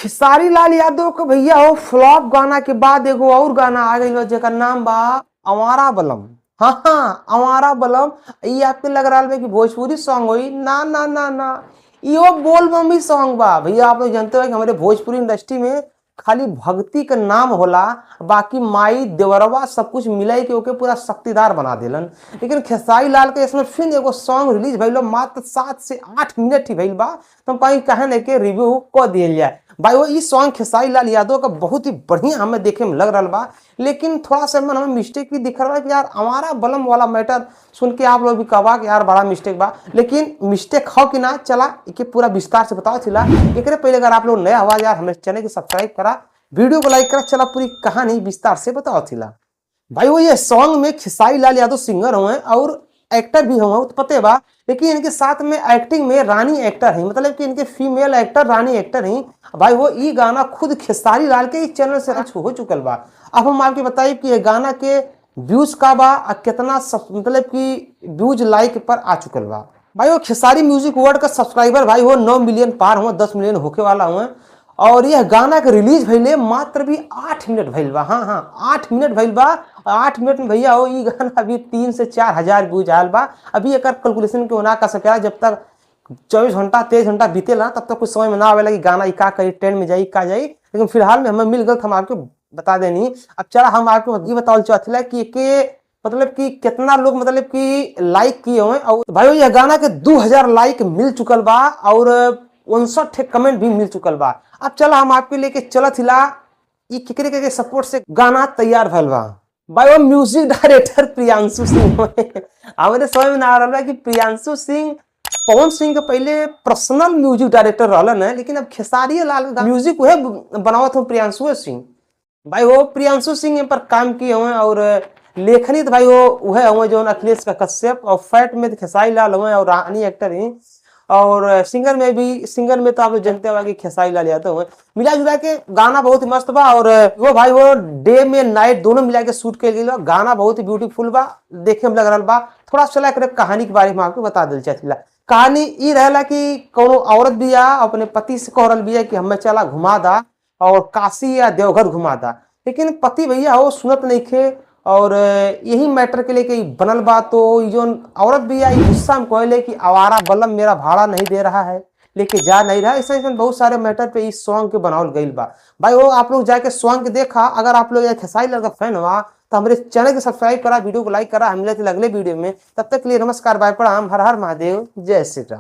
खेसारी लाल यादव के भैया हो फ्लॉप गाना के बाद एगो और गाना आ गई जेकर नाम बा आवारा बलम। हाँ हाँ, आवारा बलम। ये आपके लग रहा है कि भोजपुरी सॉन्ग होई? ना ना ना ना, यो बोल बम सॉन्ग बा। भैया आप लोग जानते हो कि हमारे भोजपुरी इंडस्ट्री में खाली भक्ति के नाम होला, बाकी माई देवरवा सब कुछ मिलाई के ओके पूरा शक्तिदार बना देलन। लेकिन खेसारी लाल के इसमें फिर एगो सॉन्ग रिलीज भइल, मात्र 7 से 8 मिनट ही भइल बा, तो हम कहीं कहे नहीं के रिव्यू क दियल जाए। भाई वो ई सॉन्ग खेसारी लाल यादव का बहुत ही बढ़िया हमें देखे में लग रहा बा, लेकिन थोड़ा सा मन हमें मिस्टेक भी दिख रहा है कि यार हमारा बलम वाला मैटर सुन के आप लोग भी कहवा कि यार बड़ा मिस्टेक बा, लेकिन मिस्टेक हो कि ना चला इके पूरा विस्तार से बताओ थिला। एकरे पहले अगर आप लोग नया हुआ यार हमें चैनल के सब्सक्राइब करा, वीडियो को लाइक करा, चला पूरी कहानी विस्तार से बताओ थिला। भाई वो ये सॉन्ग में खेसारी लाल यादव सिंगर हुए और एक्टर भी हुए तो पते बा, लेकिन इनके साथ में एक्टिंग में रानी एक्टर है, मतलब कि इनके फीमेल एक्टर रानी एक्टर हैं। भाई वो ई गाना खुद खेसारी लाल के इस चैनल से हो चुकल बा। अब हम आपके बताइए कि ये गाना के व्यूज का बा और कितना मतलब कि व्यूज लाइक पर आ चुकल बा। भाई वो खेसारी म्यूजिक वर्ल्ड का सब्सक्राइबर भाई वो 9 मिलियन पार हुआ, 10 मिलियन होके वाला हुआ, और यह गाना के रिलीज भइले मात्र भी 8 मिनट भइल बा। हाँ हाँ, 8 मिनट भइल बा। 8 मिनट में भैया हो ई गाना अभी 3 से 4 हजार व्यूज आयल बा। अभी एक कैलकुलेशन के ना कर सकेला, जब तक 24 घंटा 23 घंटा बीतेला तब तक कुछ समझ में ना आवेला कि गाना ई का करी, ट्रेंड में जाई का जाई। लेकिन फिलहाल में हमें मिल गल, हम आपको बता देनी। अब चला हम आपको ये बतावल चाहते कि के मतलब कि कितना लोग मतलब कि लाइक किए हुए, और भाई यह गाना के 2000 लाइक मिल चुकल बा और 59 कमेंट भी मिल चुकल बा। अब चला हम आपके लेके चलत हिला ई केकरे के सपोर्ट से गाना तैयार भइल बा। भाई वो म्यूजिक डायरेक्टर प्रियांशु सिंह, हमारे समझ में ना आ रहा कि प्रियांशु सिंह पवन सिंह के पहले पर्सनल म्यूजिक डायरेक्टर रहलन है, लेकिन अब खेसारी लाल म्यूजिक वह बनावत हो प्रियांशु सिंह। भाई वो प्रियांशु सिंह पर काम किए हुए और लेखनी तो भाई वो वह हुए जो अखिलेश का कश्यप, और फैट में तो खेसारी लाल हुए और रानी एक्टर ही, और सिंगर में भी, सिंगर में तो आप लोग जानते हो कि खेसारी लाल यादव हुए। मिला जुला के गाना बहुत ही मस्त बा, और वो भाई वो डे में नाइट दोनों मिला के शूट के गया, गाना बहुत ही ब्यूटीफुल बा, देखे में लग रहा बा। थोड़ा चला कर कहानी के बारे में आपको बता दिल चाहती। कहानी ई रहला कि कोनो औरत बिया अपने पति से कह रहा बिया कि हमें चला घुमा दा और काशी या देवघर घुमा दा, लेकिन पति भैया वो सुनत नहीं खे, और यही मैटर के लेके बनल बा। तो जो औरत भी आई गुस्सा में कहले कि आवारा बलम मेरा भाड़ा नहीं दे रहा है, लेके जा नहीं रहा। ऐसा ऐसा बहुत सारे मैटर पे इस सॉन्ग के बनावल गईल बा। भाई वो आप लोग जाके सॉन्ग के देखा, अगर आप लोग खेसारी लाल का फैन हुआ तो हमारे चैनल के सब्सक्राइब करा, वीडियो को लाइक करा। हम मिले थे अगले वीडियो में, तब तक के लिए नमस्कार, बाय, प्रणाम, हर हर महादेव, जय श्री राम।